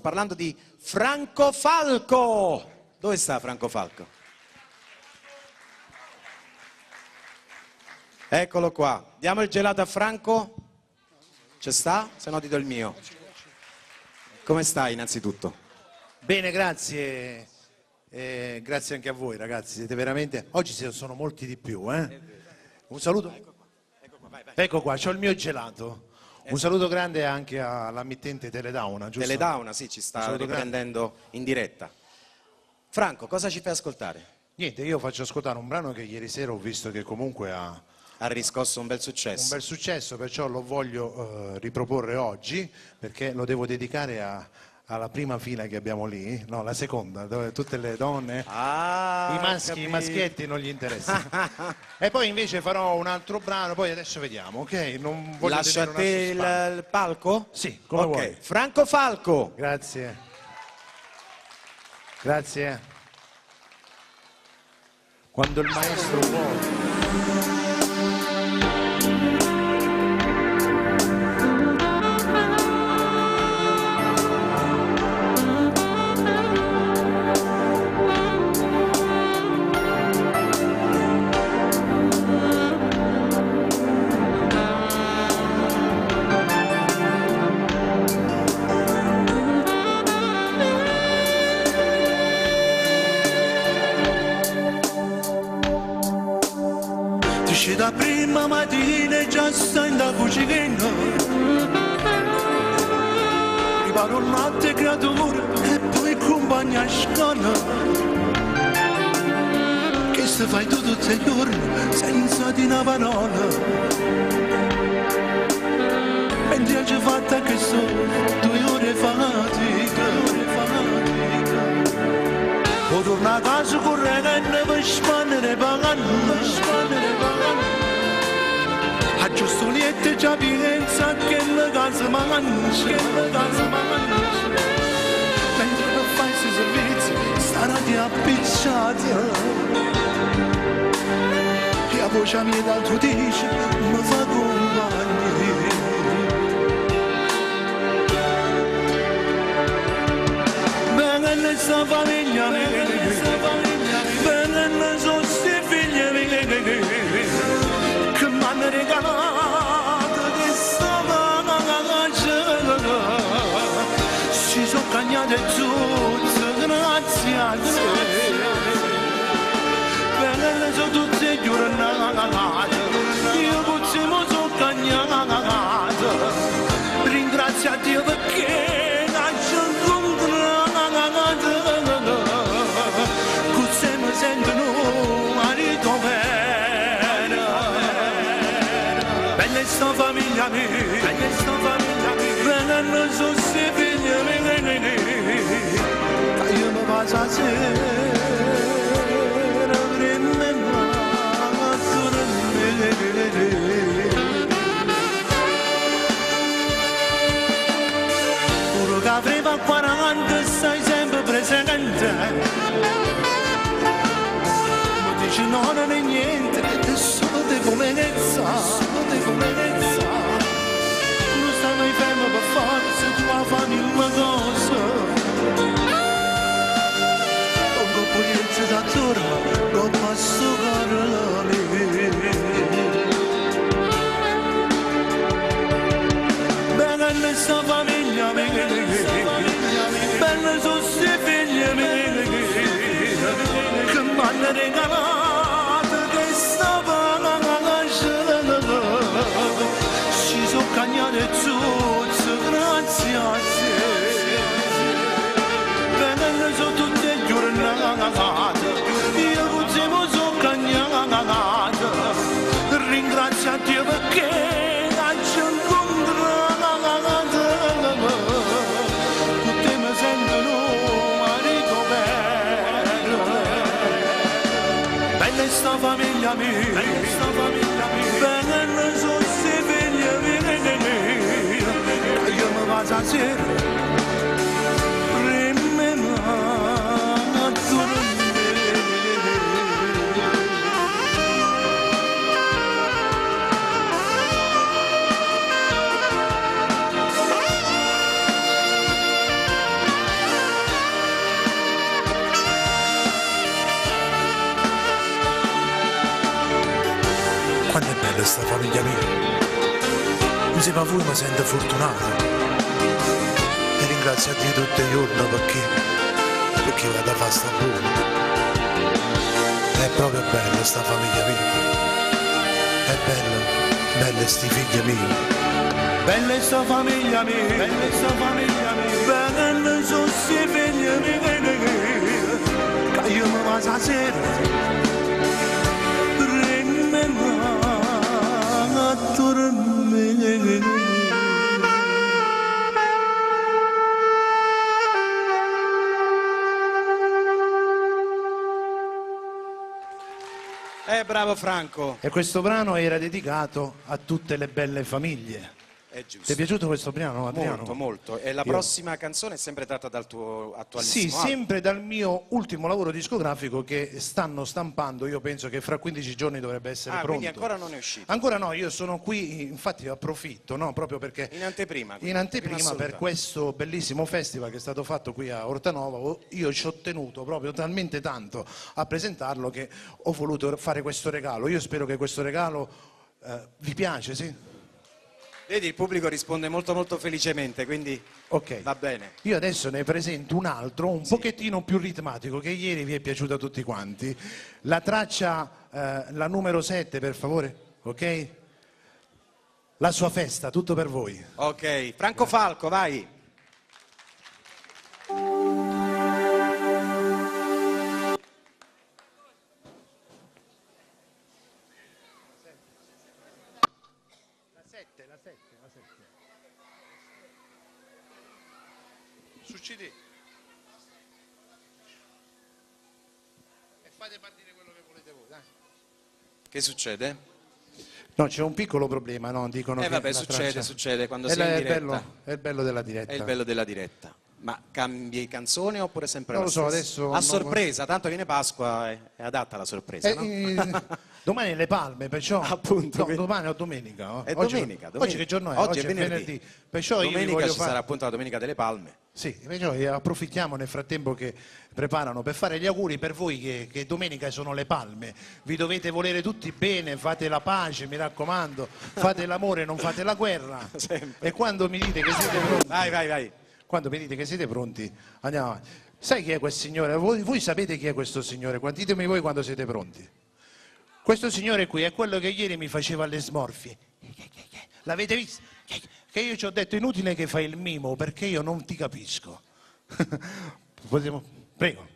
Parlando di Franco Falco. Dove sta Franco Falco? Eccolo qua. Diamo il gelato a Franco. Ce sta? Se no ti do il mio. Come stai innanzitutto? Bene, grazie. Grazie anche a voi ragazzi, siete veramente... Oggi sono molti di più, eh? Un saluto. Ecco qua, vai, vai. Ecco qua, c'ho il mio gelato. Un saluto grande anche all'ammittente Teledauna, giusto? Teledauna, sì, ci sta Un saluto grande. riprendendo in diretta. Franco, cosa ci fai ascoltare? Niente, io faccio ascoltare un brano che ieri sera ho visto che comunque ha... Ha riscosso un bel successo. Un bel successo, perciò lo voglio riproporre oggi, perché lo devo dedicare alla prima fila che abbiamo lì, no, la seconda, dove tutte le donne, Ah, i maschi, i capito. maschietti non gli interessa. E poi invece farò un altro brano, poi adesso vediamo, ok? Non voglio Lascio a tenere una te suspense. il palco? Sì, come Ok. vuoi. Franco Falco. Grazie. Grazie. Quando il maestro vuole. Dici da prima mattina e già stai in da cucina. Preparo il latte creatura e poi compagna a scuola. Che se fai tu tutti i giorni senza di una parola. Mentre ci fatta che sono 2 ore fatica, ore fatica. O torna a casa correndo per spannere pagando, spannere pagando. A giusto niente già pensa che la casa mangia, che la casa mangia. Mentre che fai questi servizi sarà di appicciata. E la voce mia dal tuo dice mi fa compagnia. Bella sta famiglia mia, bella sono sti figli miei, che mi hanno regalato questa pace. Si sono cagnate tutte, grazie a te. Bella sono tutte giornate, io pure sono cagnata. Ringrazio a Dio perché Bella sta famiglia mia, bella sta famiglia mia, bella sono sti figli miei, che io mi passo a sera prima Pure che aveva 40 stai sempre presente. Mi dice no, non è niente, è solo debolezza, solo debolezza. Non stai mai fermo per forza, tu la fai una cosa. Non puoi da torno, non posso parlare. Bella sta famiglia mia, bella sono sti figli miei, che mi hanno regalato questa pace. Si sono cagnate tutte, grazie a te. Bella sono tutte giornate, io pure mi sono cagnata. Ringrazio a Dio perché ci ho incontrato. Tutte mi sentono marito vero. Bella sta famiglia mia, bella sta famiglia mia, bella sono sti figli miei, che io mi vado a sera prima famiglia mia. Insieme a voi mi sento fortunato. E ringrazio a Dio tutti i giorni perché, perché vado a fare sta buona. È proprio bella sta famiglia mia. È bella, bella sti figli miei. Bella sta famiglia mia, bella sta famiglia mia, bella sono sti figli miei, che io mi vado a sera, a dormire. Bravo Franco. E questo brano era dedicato a tutte le belle famiglie. È giusto. Ti è piaciuto questo brano, Adriano? Molto, molto. E la prossima canzone è sempre tratta dal tuo attualissimo Sì, album. sempre dal mio ultimo lavoro discografico che stanno stampando. Io penso che fra 15 giorni dovrebbe essere Ah, pronto. quindi ancora non è uscito. Ancora no, io sono qui, infatti approfitto, no? Proprio perché In anteprima, quindi. In anteprima Prima per assoluta. questo bellissimo festival che è stato fatto qui a Orta Nova, io ci ho tenuto proprio talmente tanto a presentarlo che ho voluto fare questo regalo. Io spero che questo regalo vi piace, sì? Vedi, il pubblico risponde molto molto felicemente, quindi Ok. va bene. Io adesso ne presento un altro, un pochettino più ritmatico, che ieri vi è piaciuto a tutti quanti. La traccia, la numero 7, per favore, ok? La sua festa, tutto per voi. Ok, Franco Falco, vai. La 7, la 7, la 7. Su CD. E fate partire quello che volete voi, dai. Che succede? No, c'è un piccolo problema, no? Dicono che Vabbè, la succede, traccia succede quando È sei in il diretta. bello, è il bello della diretta. È il bello della diretta. Ma cambi canzone oppure sempre Non la lo so, stessa? adesso A non sorpresa, tanto viene Pasqua, è adatta la sorpresa, no? Domani è le palme, perciò Appunto, No, quindi domani o domenica? Oh? È Oggi domenica, Oggi domenica. che giorno è? Oggi Oggi è è venerdì. venerdì. Perciò io vi Domenica voglio ci fare sarà appunto la domenica delle palme. Sì, perciò approfittiamo nel frattempo che preparano per fare gli auguri per voi che domenica sono le palme. Vi dovete volere tutti bene, fate la pace, mi raccomando, fate l'amore, non fate la guerra. Sempre. E quando mi dite che siete pronti, Vai, vai, vai. Quando mi dite che siete pronti, andiamo avanti. Sai chi è quel signore? Voi sapete chi è questo signore? Ditemi voi quando siete pronti. Questo signore qui è quello che ieri mi faceva le smorfie. L'avete visto? Che io ci ho detto inutile che fai il mimo perché io non ti capisco. Possiamo... Prego.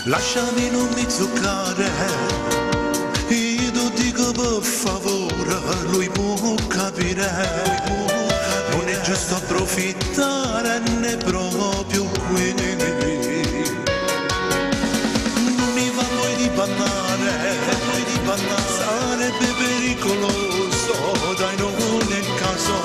Lasciami non mi toccare, io ti dico per favore, lui può capire, non è giusto approfittare né proprio qui. Non mi va poi di bannare, poi di bannare, sarebbe pericoloso, dai non è il caso,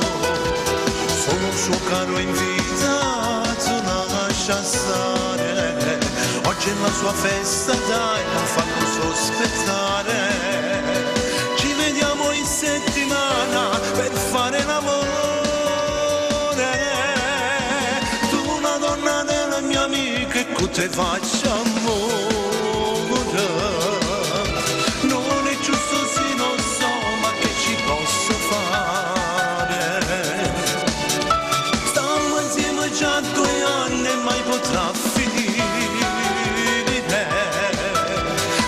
sono un suo caro invitato, lascia stare. Oggi è la sua festa, dai, non farlo sospettare. Ci vediamo in settimana per fare l'amore. Tu una donna della mia amica e con te faccio amore. Non è giusto, sì, lo so, ma che ci posso fare? Stiamo insieme già 2 anni e mai potrà finire.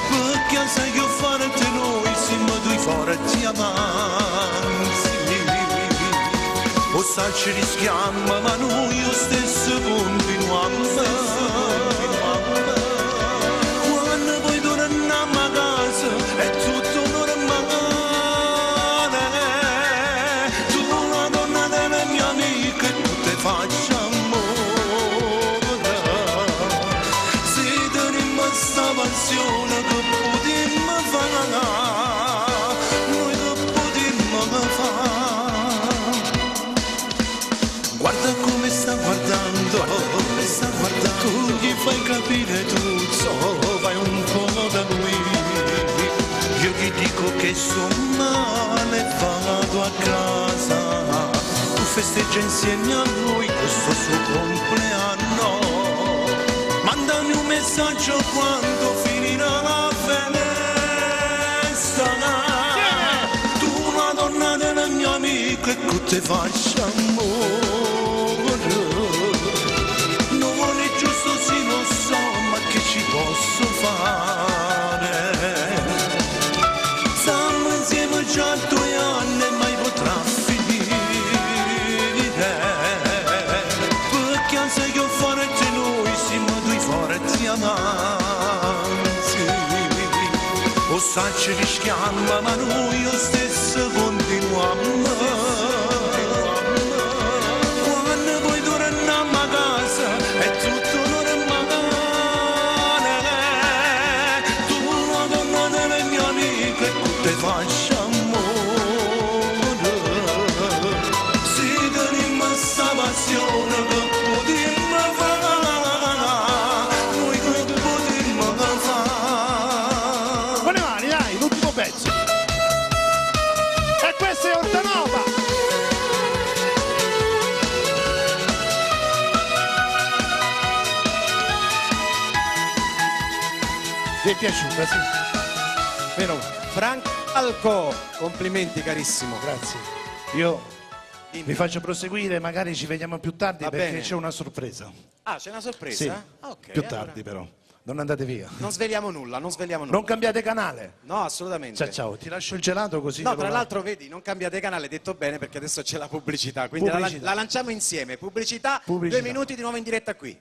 Perché sai che fare te noi siamo due forti amanti. O sa ci rischiamo, ma noi lo stesso continuiamo. Quando poi torniamo a casa è tutto normale. Tu una donna della mia amica e tu te faccia amore. Se ti rimasta passione che potremmo fare, noi che potremmo fare. capire tutto, vai un po' da lui. Io gli dico che sto male, vado a casa. Tu festeggia insieme a lui questo suo compleanno. Mandami un messaggio quando finirà la festa. Tu una donna del mio amico e che te faccia amore. Non è giusto sì lo so, ma che ci posso fare? Stiamo insieme già 2 anni e mai potrà finire. Perché se io forte noi siamo due forti amanti. O sa ci rischiamo, ma noi lo stesso continuiamo. Quando poi torniamo a casa è tutto normale. Tu una donna delle mie amiche e te faccia amore. Se teniamo sta passione che potremmo fare, noi che potremmo fare. Con le mani, dai, l'ultimo pezzo. E questa è Orta Nova. Vi è piaciuta, sì? Meno male. Franco Falco, complimenti carissimo. Grazie. Io Dimmi. vi faccio proseguire, magari ci vediamo più tardi Va perché bene. c'è una sorpresa. Ah, c'è una sorpresa? Sì, Ah, ok, più allora tardi però. Non andate via. Non sveliamo nulla, non sveliamo nulla. Non cambiate canale. No, assolutamente. Ciao ciao, ti lascio il gelato così. No, te lo tra mangio. l'altro vedi, non cambiate canale, detto bene perché adesso c'è la pubblicità, quindi la- Pubblicità. La, lanciamo insieme. Pubblicità, Pubblicità. 2 minuti di nuovo in diretta qui.